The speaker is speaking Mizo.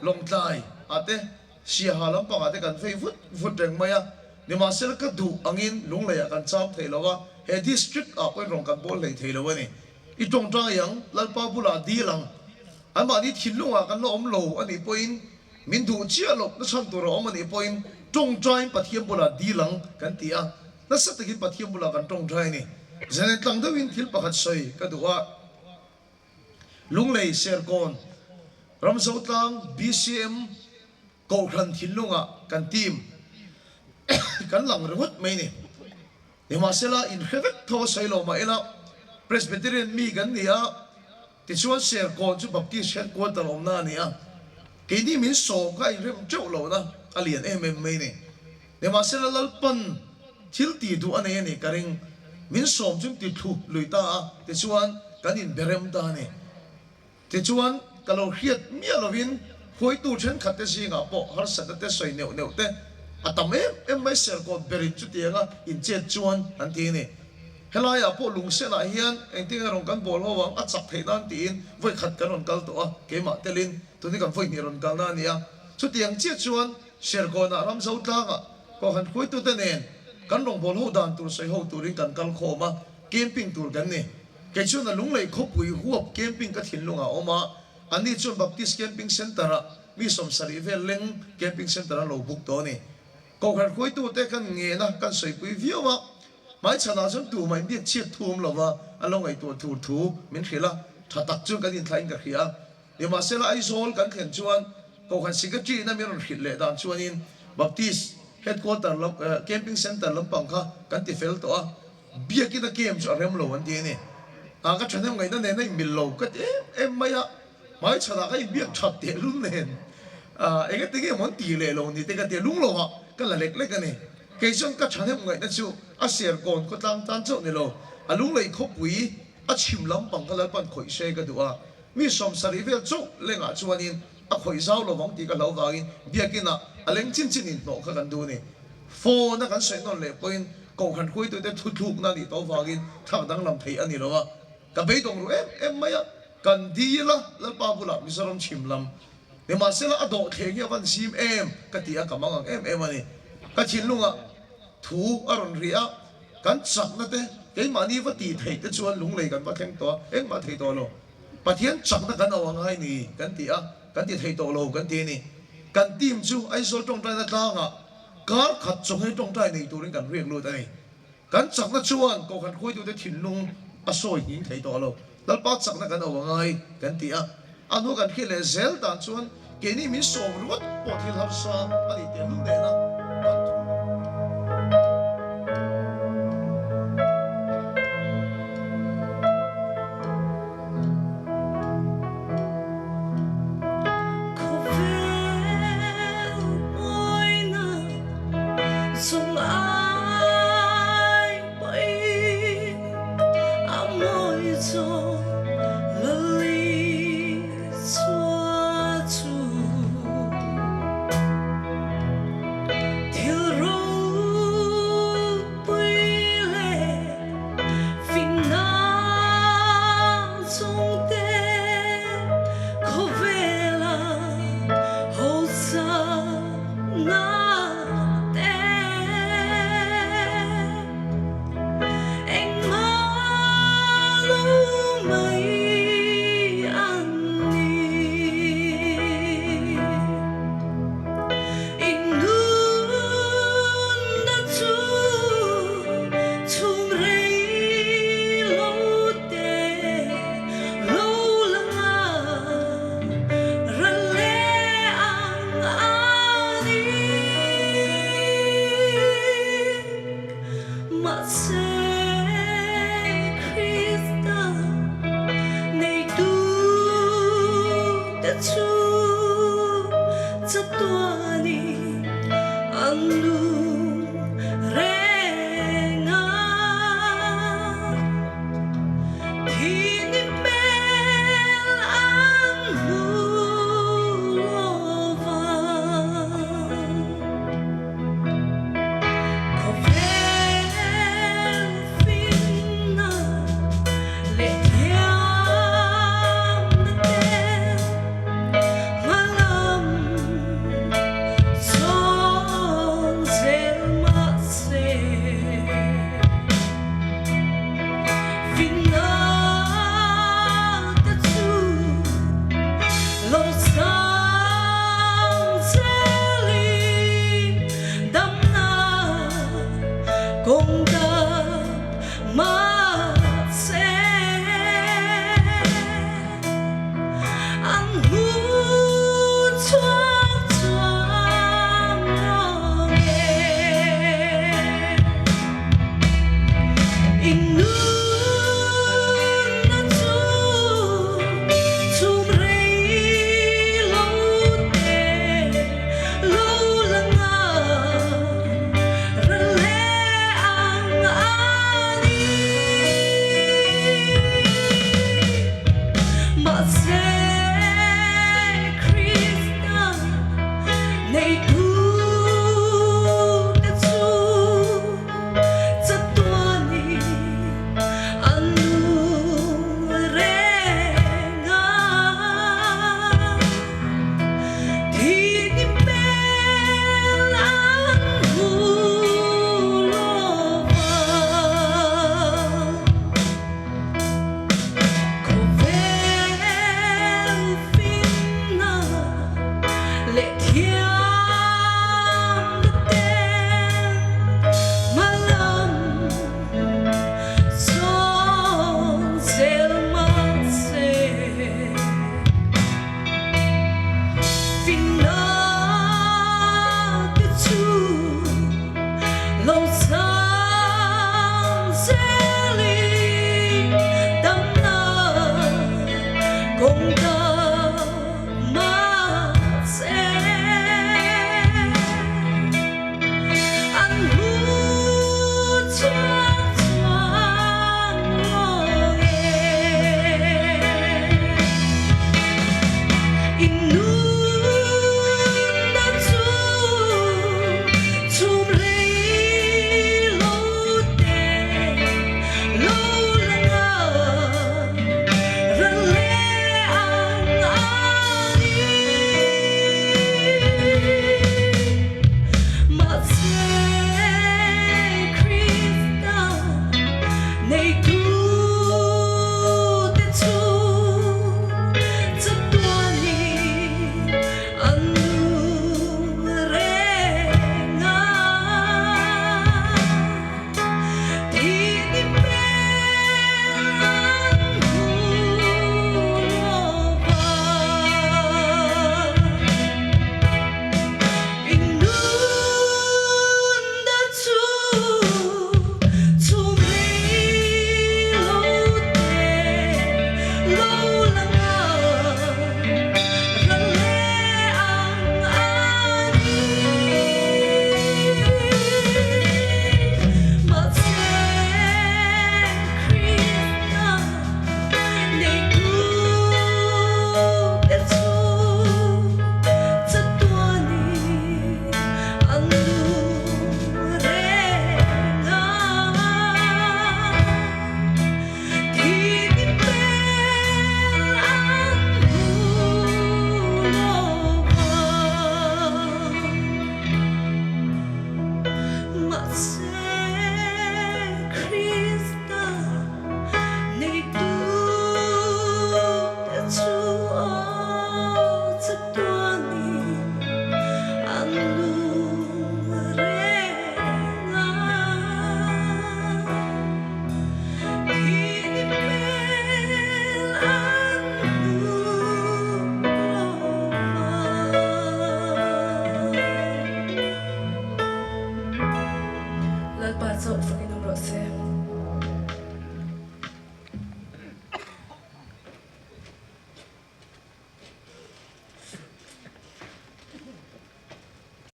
Lawngtlai ah te, Siaha lampang ah te kan vei vut vut reng mai a. Nimahsela ka duh angin Lunglei ah kan cham thei lo a, he district ah pawhin rawn kan bawl hlei thei lo a ni. I tawngtai ang, Lalpa bulah dil ang. Anmahni thinlungah kan la awm lo a nih pawhin, min duh chiah loh na chhan tur a awm a nih pawhin tawngtaiin Pathian bulah dil ang kan ti a, nasa takin Pathian bulah kan tawngtai a ni. Zalen tlang deuhin thil pakhat sawi ka duh a, Lunglei Serkawn, Ramzotlang BCM Kohhran thinlungah kan team kan lang ringawt mai ni. Nimahsela inhre vek tho a sawi lo mah ila Presbyterian mi kan ni a, tichuan Serkawn chu Baptist headquarter awmna a ni a, keini min sawm kha a inrem teuh lohna a lian em em mai ni. Nimahsela Lalpan thil tih duh a nei a nih ka ring, min sawm chu ti thlu lui ta a, tichuan kan inberem ta a ni. Tichuan, ka lo hriat miah lovin huaitu thenkhatte zingah pawh harsatna te sawi neuh neuh te a tam em em mai Serkawn berin chutianga inchet chuan an ti a ni. Helaiah pawh lungsenah hian engtin nge rawn kan bawl ho ang a chak theih nan tiin vawi khat kan rawn kal tawh a, keimah telin tuni kan vawi hnih rawn kalna a ni a. Chutiang chiah chuan Serkawnah Ramzo tlangah Kohhran hruaitute nen kan rawngbâwl ho dan tur sawi ho turin kan kal khawm a, camping tur kan ni. Kei chuan a Lunglei khawpui huap camping ka thinlung ah a awm a, anni chuan Baptist Camping Centre ah mi 70 vel leng camping centre an lo book tawh a ni. Kohhran hruaitute kan ngen a, kan sawipui viau a, hmaichhan ah chuan tumah inbiak chhiat thu awm lova an lo ngaihtuah tur thu min hrilh a, tha tak chuan kan inthlai in ka hria a. Nimahsela Aizawl kan thlen chuan Kohhran Secretary in a min rawn hrilh leh dan chuanin Baptist Headquarter lam Camping Centre lampang kha kan ti fel tawh a, Biakin a camp chu a rem lo an ti a ni. A ka thahnem ngaihna nen a inmil lo ka ti em em mai a, hmaichhanah ka inbiak that tehlul nen engati nge maw an ti leh lo ni te ka ti a, lung lovah ka la lek lek a ni. Kei chuan ka thahnem ngaihna chu a Serkawn khawtlang tan chauh ni lo, a Lunglei khawpui a chhim lampang kha Lalpan khawih se ka duh a, mi 70 vel chauh lengah chuanin a khawih zau lovang tih ka hlauh vangin biakinah a leng chin chin inhnawh kha kan duh a ni. Phone a kan sawi nawn leh pawhin Kohhran hruaitute thuthlukna a nih tawh vangin thlak danglam theih a ni lo a, ka beidawng ru em em mai a, kan dil a, Lalpa bulah Mizoram chhim lam nimahsela a dawh thleng hi a van zim em ka ti a, ka mang ang em em a ni. Ka thinlungah thu a rawn ri a, kan chakna te keimahni va tih theih te chuan lunglei kan va thleng tawh a, engmah thei tawh lo. Pathian chakna kan au angai ni kan ti a, kan ti thei tawh lo kan ti a ni. Kan team chu Aizawl tawngtaina tlangah kar khat chawnghei tawngtai nei turin kan riak lut a ni. Kan chakna chuan Kohhran hruaitute thinlung a sawi nghing thei tawh lo. Lalpa chakna kan au angai kan ti a, a hnu kan hriat leh zel dan chuan keini min sawm ringawt pawh thil harsa a nih tehlul nena kan thu. Khawvel mawina chung ai pawhin a mawi zawk Lali chua chu. Che.